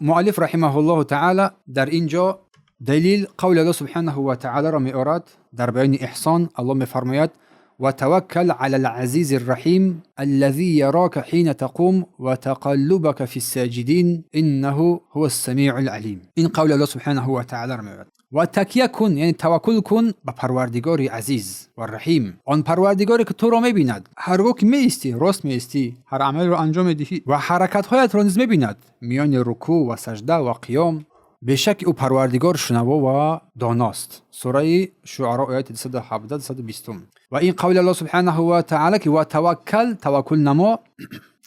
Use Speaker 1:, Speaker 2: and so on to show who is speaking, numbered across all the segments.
Speaker 1: Муаллиф رحمه الله تعالی در اینجا دلیل قول الله سبحانه و تعالی را میآورد در بیان احسان. الله میفرماید: وتوكل على العزيز الرحيم الذي يراك حين تقوم وتقلبك في الساجدين إنه هو السميع العليم. این قول الله سبحانه و تعالی را میآورد: و تکیه کن، یعنی توکل کن به پروردگار عزیز و رحیم، آن پروردگاری که تو را میبیند هرگاه که میایستی، راست میایستی، هر عمل را انجام میدهی و حرکتهایت را نیز میبیند میان رکوع و سجده و قیام. بешک او پروردگار شنوا و داناست. سوره شعراء، آیات 217، 220. و این قول الله سبحانه و تعالی که و توکل، توکل نما،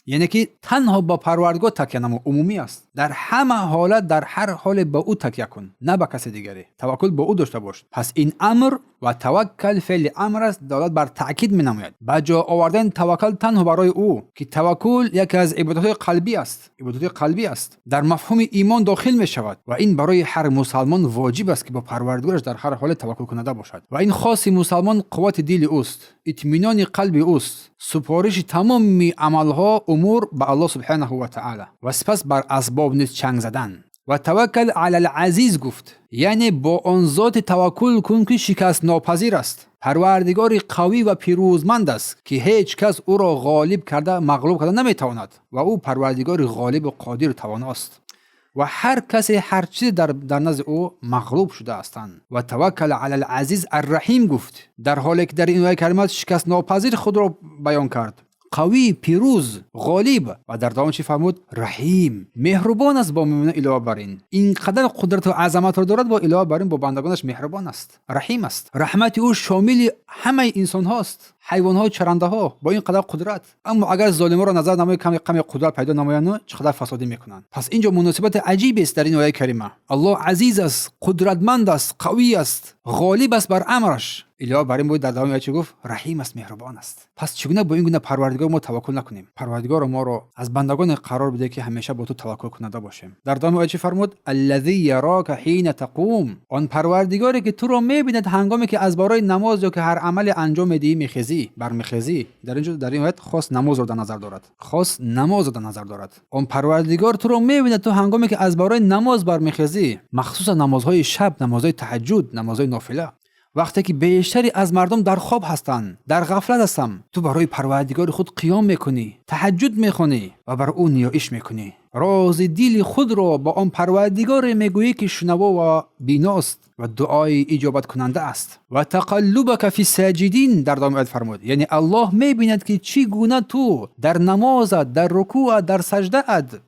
Speaker 1: یعنی که تنها با پروردگار تکیه نما، عمومی است. در همه حالت، در هر حال به او تکیه کن، نه به کس دیگری. توکل به او داشته باش. پس این امر و توکل فعل امر است، دلالت بر تاکید می نماید، به جا آوردن توکل تنها برای او، که توکل یکی از عبادت قلبی است، عبادت قلبی است، در مفهوم ایمان داخل می شود و این برای هر مسلمان واجب است که با پروردگارش در هر حال توکل کننده باشد. و این خاص مسلمان قوت دل اوست، اطمینان قلب اوست، سپارش تمام عملها، امور به الله سبحانه و تعالی و سپس بر اسباب نیز چنگ زدن. و توکل علی العزیز گفت، یعنی با آن ذات توکل کن که شکست ناپذیر است، پروردگار قوی و پیروزمند است که هیچ کس او را غالب کرده، مغلوب کرده نمیتواند و او پروردگار غالب و قادر و تواناست و هر کسی، هر چیز در نزد او مغلوب شده هستند. و توکل علی العزیز الرحیم گفت، در حالی که در این آیه کریمه شکست ناپذیر خود را بیان کرد، قوی، پیروز، غالب، و در دوام چی فرمود؟ رحیم، مهربان است با مؤمنان. علاوه بر این، اینقدر قدرت و عظمت را دارد، با علاوه بر این با بندگانش مهربان است، رحیم است. رحمت او شامل همه انسان هاست، حیوان ها، چرنده ها، با این قدر قدرت. اما اگر ظالمان را نظر نمایی، کمی کمی قدرت پیدا نمایند، چقدر فسادی میکنند. پس اینجا مناسبت عجیبی است در این آیه کریمه. الله عزیز است، قدرتمند است، قوی است، غالب است بر امرش. علاوه بر این بود در دوام چی گفت؟ رحیم است، مهربان است. پس چگونه با این گونه پروردگار ما توکل نکنیم؟ پروردگار ما را از بندگان قرار بده که همیشه با تو توکل کننده باشیم. در دوام آیه چی فرمود؟ الذی یراک حین تقوم، آن پروردگاری که تو را میبیند هنگامی که از برای نماز یا که هر عمل انجام میدهی میخیزی، برمیخیزی. در اینجا، در این آیت خاص نماز را در نظر دارد، خاص نماز را در نظر دارد. آن پروردگار تو را میبیند تو هنگامی که از برای نماز برمیخیزی، مخصوصا نمازهای شب، نمازهای تهجد، نمازهای نافله، وقتی که بیشتری از مردم در خواب هستند، در غفلت هستند، تو برای پروردگار خود قیام میکنی، تهجد میخونی و بر او نیایش میکنی. راز دل خود را با آن پروردگار میگویی که شنوا و بیناست و دعای اجابت کننده است. و تقلبک فی الساجدین در ادامه فرمود، یعنی الله میبیند که چی گونه تو در نمازت، در رکوع، در سجده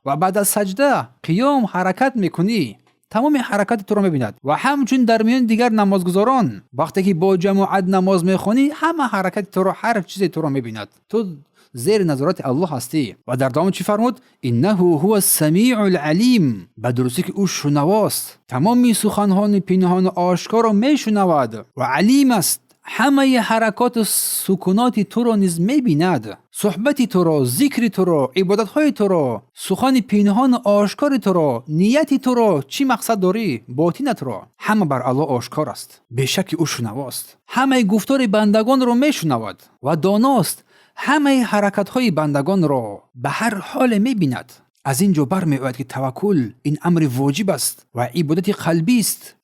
Speaker 1: و بعد از سجده قیام حرکت میکنی. تمام حرکت تو رو میبیند و همچون در میان دیگر نمازگزاران، وقتی که با جماعت نماز میخوانی، همه حرکت تو رو، هر چیز تو رو میبیند. تو زیر نظارت الله هستی. و در دوام چی فرمود؟ انه هو السمیع العلیم، به درستی که او شنواست، تمام سخنهای پنهان و آشکار را میشنود و علیم است، همه حرکات و سکنات تو را نیز میبیند، صحبت تو را، ذکر تو را، عبادت های تو را، سخن پنهان و آشکار تو را، نیت تو را، چی مقصد داری، باطنت را، همه بر الله آشکار است. بیشک او شنواست، همه گفتار بندگان را میشنود و داناست، همه حرکت های بندگان را به هر حال میبیند. از اینجا برمیآید که توکل این امر واجب است و عبادت قلبی است،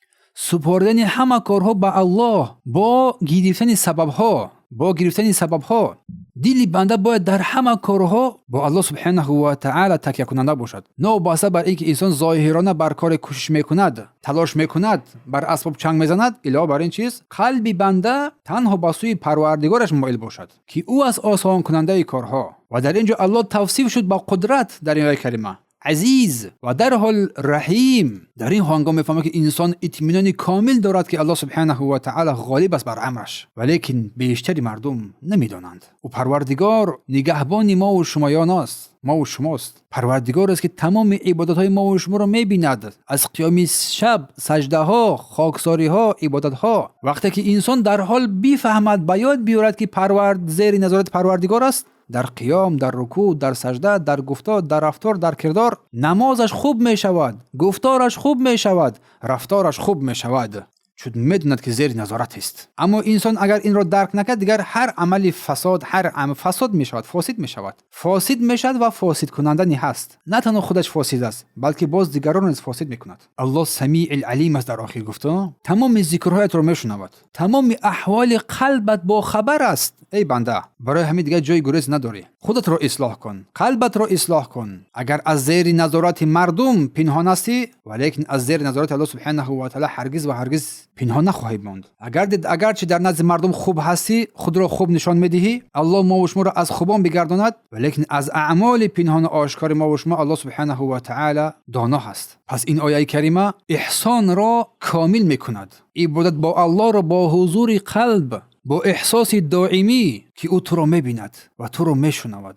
Speaker 1: سپردن همه کارها به الله با گرفتن سببها، با گرفتن سببها. دل بنده باید در همه کارها با الله سبحانه و تعالی تکیه کننده باشد. نوبسته بر اینکه انسان ظاهرانه بر کار کوشش میکند، تلاش میکند، بر اسباب چنگ میزند، علاوه بر این چیز قلب بنده تنها به سوی پروردگارش مایل باشد که او از آسان کننده کارها. و در اینجا الله توصیف شد با قدرت در این آیه کریمه، عزیز و در حال رحیم. در این هنگام میفهمه که انسان اطمینان کامل دارد که الله سبحانه و تعالی غالب است بر امرش، ولیکن بیشتری مردم نمیدانند. او پروردگار نگهبان ما و شمایان است، ما و شماست. پروردگار است که تمام عبادت های ما و شما را میبیند، از قیام شب، سجده ها، خاکساری ها، عبادت ها. وقتی که انسان در حال بیفهمد، به یاد بیارد که پرورد زیر نظارت پروردگار است، در قیام، در رکوع، در سجده، در گفتار، در رفتار، در کردار، نمازش خوب می شود، گفتارش خوب می شود، رفتارش خوب می شود. Чун медонад, ки зери назорат аст. Аммо инсон агар инро дарк накард, дигар ҳар амали фасод, ҳар фасод мешавад, фосид мешавад, фосид мешавад ва фосидкунанда ни ҳаст. На танҳо худаш фосид аст, балки боз дигаронро низ фосид мекунад. Аллоҳ Самиил Алим аст. Дар охир гуфто: тамоми зикрҳоятро мешунавад, тамоми аҳволи қалбат бохабар аст, эй банда. Барои ҳамин дигар ҷои гурез надорӣ. Худатро ислоҳ кун, қалбатро ислоҳ кун. Агар аз зери назорати мардум пинҳон ҳастӣ, валекин аз зери назорати Аллоҳ субҳанаҳу ва таъала ҳаргиз ва ҳаргиз пинҳон нахоҳӣ монд. Агар агарчи дар назди мардум хуб ҳастӣ, худро хуб нишон медиҳӣ, Аллоҳ мову шуморо аз хубон бигардонад, валекин аз аъмоли пинҳону ошкори мову шумо Аллоҳ субҳанаҳу ва таъала доно ҳаст. Пас ин ояи карима эҳсонро комил мекунад, ибодат бо Аллоҳро бо ҳузури қалб, бо эҳсоси доимӣ, ки ӯ туро мебинад ва туро мешунавад.